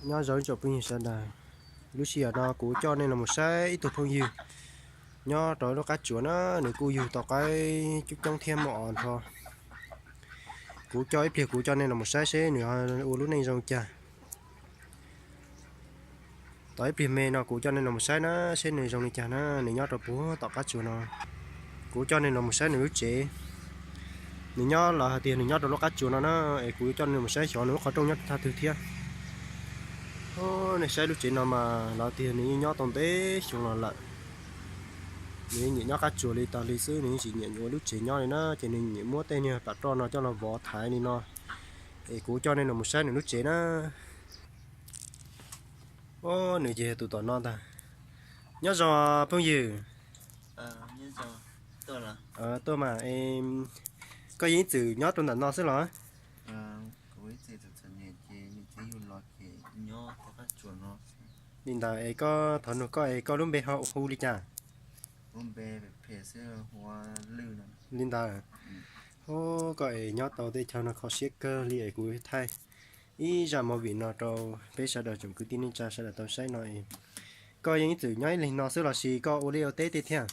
Nyob zoo ib tsoom phooj ywg sawv daws, lub sij hawm no kuv coj nej los mus saib ib tug phooj ywg nyob rau lub qab tsuas na, nws kuj yug tau qaib coob coob thiab muaj os nrho. Kuv coj ib pliag kuv coj nej los mus saib seb nws ua lub neej zoo li cas. Tos ib pliag me no kuv coj nej los mus saib na, seb nws zoo li cas na, nws nyob rau puag tom qab tsuas no. Kuv coj nej los mus saib nws lub tsev. Nws nyob los hais tias nws nyob rau lub qab tsuas no na, es kuv coj nej los mus saib xyov nws lub qhov rooj nyob thaj twg thiab. Nej saib lub tsev no mas los tias nws yeej nyob tau ntev xyoo los lawm. Nws nyiam nyob qab tsuas li tas li xwb, nws yeej tsis nyiam ua lub tsev nyob li na, ces nws nyiam muab tej niag pam roj no coj los vov thaiv li no. Es kuv coj nej los mus saib nws lub tsev na. Nws ces tus tom no ntag. Nyob zoo phooj ywg. Tuaj mas, koj yeej ib txwm nyob rau ntawm no xwb los? Li ntawd es koj thov nug koj es koj lub npe ho hu li cas? Li ntawd. Koj es nyob tau tej chaw no kho siab kawg li es kuv thaij ib zaj movie no rau peb sawv daws tsoom kwv tij neej tsa sawv daws tau saib no. Koj yeej ib txwm nyob ib leeg no xwb los sis koj ua liaj ua teb tej thiab?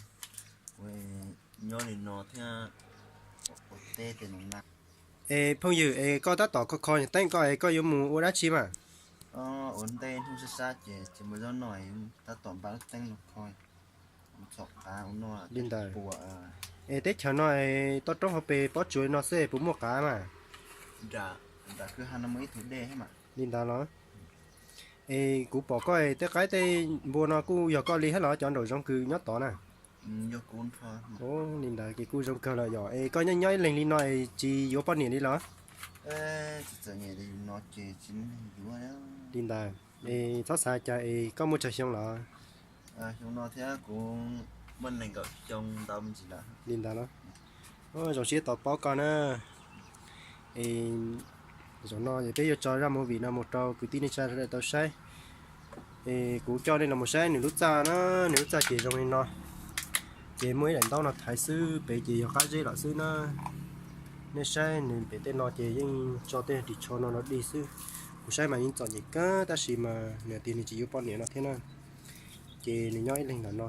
Es phooj ywg es koj tab tom kho kho nyuag teeb koj es koj yuav mus ua dab tsi mas? Li ntawd. Es teb chaws no es toj roob hauv pes pob tsuas li no xwb es puas muaj qav mas? Li ntawd los? Es kuv pom koj es tej qaib tej npua no kuj yog koj li thiab los cov nraum zoov kws nyob tod na? Li ntawd ces kuj zoo kawg lawm yom. Es koj nyob nyob ib leeg li no es tsis yuav poj niam li los? Li ntawd. Es txhob xav cas es koj muaj tsawg xyoo los? Li ntawd los? Zoo siab tau paub koj na. Es zaum no es peb yuav tso zaj movie no mus rau kwv tij neej tsa sawv daws tau saib. Es kuv coj nej los mus saib nws lub txaj na, nws lub txaj ces zoo li no. Ces muaj ib daim ntaub no thaiv xwb, pem ces yog qab zeb lawm xwb na. Nej saib nws pem tej no ces yeej tso tej ris tsho no los dig xwb. Kuv saib mas yeej txom nyem kawg tab sis mas nws tias nws tsis yuav poj niam no thiab na. Ces nws nyob ib leeg ntawm no.